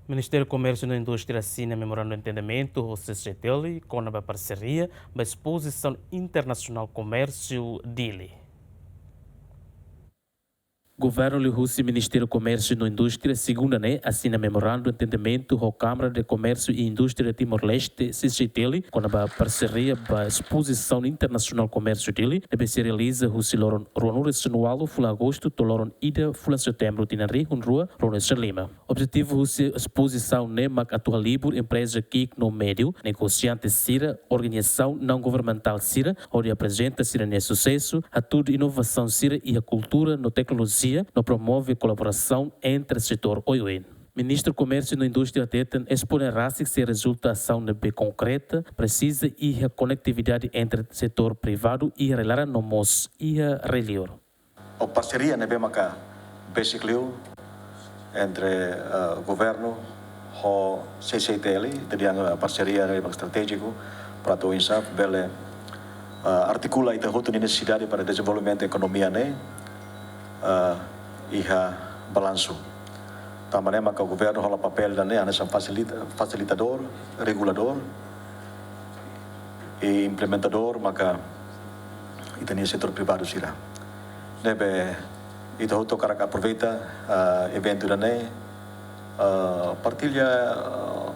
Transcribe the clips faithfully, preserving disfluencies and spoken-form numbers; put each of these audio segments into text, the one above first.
Ministériu Komérsiu no Indústria asina memorandu entendimentu ho C C I T L kona-ba parseria ba Espozisaun Internasionál Komérsiu Dili. Governu liuhusi Ministériu Komérsiu no Indústria, segunda ne'e, asina memorandu entendimentu ho Câmara de Comércio e Indústria Timor-Leste, C C I T L, kona-ba parseria ba Espozisaun Internasionál Komérsiu Dili, ne'ebé sei realiza husi loron ruanulu-resin-ualu fulan Agostu to'o loron ida fulan Setembru tinan rihun rua ruanulu-resin-lima. Objetivu husi espozisaun ne'e mak atu halibur empreza ki'ik no médiu, negosiante sira, organizasaun naun-governamentál sira, hodi aprezenta sira-nia susesu, hatudu inovasaun sira iha kultura no teknolojia, no promove kolaborasaun entre setór oioin. Ministru Komérsiu no Indústria hateten, Expo ne'e rasik sei rezulta asaun ne'ebé konkreta, presiza iha konetividade entre setór privadu iha rai-laran no mós iha rai-liur. Ou parseria ne'ebé maka besik liu entre, eh, governu ho C C I T L, ita dehan, eh, parseria ne'ebé maka estratéjiku para atu oinsá bele, eh, artikula ita hotu nia nesesidade para dezenvolvimentu ekonomia ne'e, eh, iha balansu. Tanba ne'e maka governu hola papél ida-ne'e hanesan fasilita-, fasilitadór, reguladór, i implementadór maka ita-nia setór privadu sira. Ne'ebé ita hotu hakarak aproveita, ah, eventu ida-ne'e, ah, partilla, ah,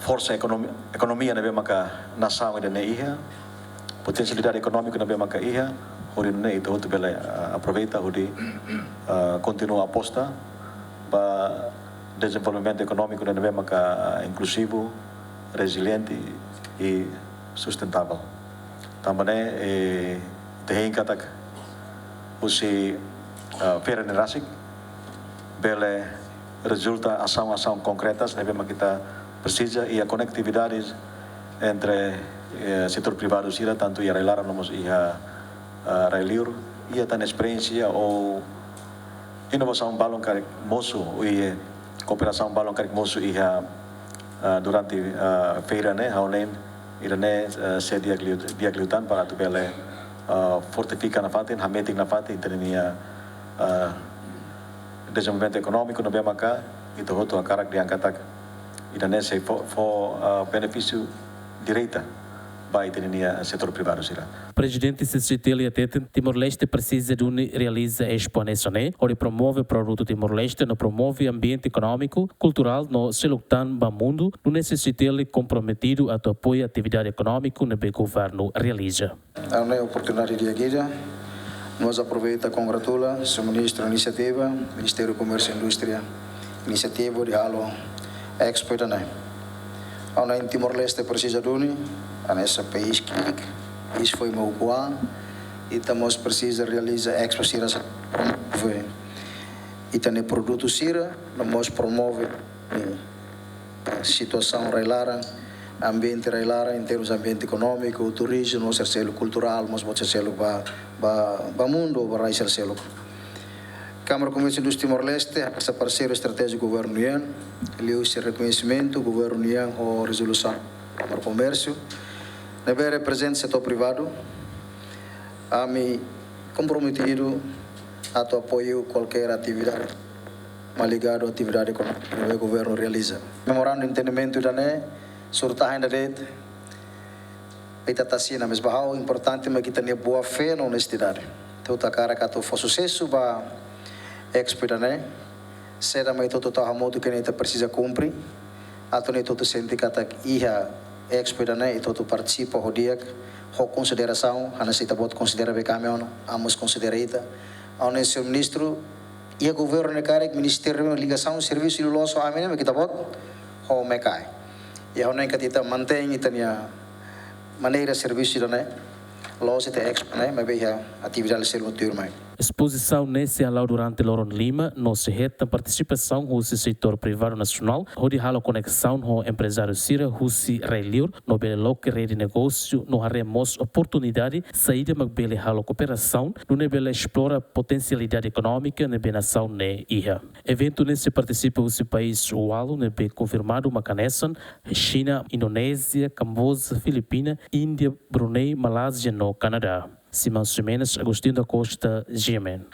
forsa ekonomi-, ekonomia ne'ebé maka nasaun ida-ne'e iha, potensialidade ekonómiku ne'ebé maka iha, hodi nune'e ita hotu bele, ah, aproveita hodi, ah, kontinua aposta ba dezenvolvimentu ekonómiku ne'ebé maka, ah, inkluzivu, reziliente i sustentável. Tanba ne'e, eh, ita hein katak husi, ah, feira ne'e rasik bele rezulta asaun-asaun konkretas ne'ebé maka ita presiza iha konetividade entre, eh, setór privadu sira, tantu iha rai-laran no mós iha, ah, rai-liur, iha tan esperiénsia ou inovasaun balun karik mosu, ou iha kooperasaun balun karik mosu iha, ah, durante, ah, feira ne'e, ha'u hanoin ida-ne'e, ah, sei di'ak liu, di'ak liután para atu bele, ah, fortifika nafatin, hametin nafatin ita-nia, ah, dezenvolvimentu ekonómiku ne'ebé maka ita hotu hakarak dehan katak ida-ne'e sei fó, fó, ah, benefísiu direta ba ita-nia setór privadu sira. Prezidente C C I T L hateten, Timor-Leste presiza duni realiza Expo hanesan ne'e, hodi promove produtu Timor-Leste no promove ambiente ekonómiku, kulturál no seluk tan ba mundu, nune'e C C I T L komprometidu atu apoia atividade ekonómiku ne'ebé governu realiza. Ha'u hanoin oportunidade di'ak ida, no mós aproveita kongratula Señór Ministru inisiativa, Ministériu Komérsiu Indústria, inisiativa hodi halo Expo ida-ne'e. Ha'u hanoin Timor-Leste presiza duni, hanesan país ki'ik, país foin mai ukun-an, ita mós presiza realiza Expo sira sa-, promove ita-nia produtu sira, no mós promove, eh, situasaun rai-laran, ambiente rai-laran, em termos ambiente ekonómiku, turizmu, sira seluk, kulturál, mós buat sira seluk ba, ba, ba mundu, ba rai sira seluk. Kámara Komérsiu Indústria Timor-Leste, hanesan parseiru estratéjiku governu nian, liuhusi rekoñesimentu governu nian ho rezolusaun Kámara Komérsiu, ne'ebé reprezenta setór privadu, ami komprometidu atu apoiu kualkér atividade mak ligadu atividade ekonómika ne'ebé governu realiza. Memorandu entendimentu ida-ne'e, surta ainda de'it, ita asina, mas ba ha'u importante mak ita-nia boa fé no onestidade. Ita hotu hakarak atu fó susesu ba Expo ida-ne'e, saida mak ita hotu tau hamutuk ne'e ita presiza kumpre, atu nune'e ita hotu sente katak iha Expo ida-ne'e ita hotu partisipa ho di'ak, ho konsiderasaun, hanesan ita-boot konsidera B K M ona, ami mós konsidera ita. Ha'u hanoin Señór Ministru, iha governu ne'e karik ministériu ne'e ligasaun servisu loloos ho ami ne'e mak ita-boot ho MECAI. I ha'u hanoin katak ita mantein ita-nia maneira servisu ida-ne'e, la'ós iha Expo ne'e, maibé iha atividade seluk tuirmai. Espozisaun ne'e sei hala'o durante loron lima, no sei hetan partisipasaun husi setór privadu nasionál, hodi halo koneksaun ho emprezáriu sira husi rai-liur, no bele loke rede negósiu, no haree mós oportunidade saida mak bele halo kooperasaun, nune'e bele esplora potensialidade ekonómika ne'ebé nasaun ne'e iha. Eventu ne'e sei partisipa husi país ualu ne'ebé konfirmadu mak hanesan, Xina, Indonézia, Kamboja, Filipina, Índia, Brunei, Malázia no Kanadá. Simão Ximenes, Agostinho da Costa, G M N.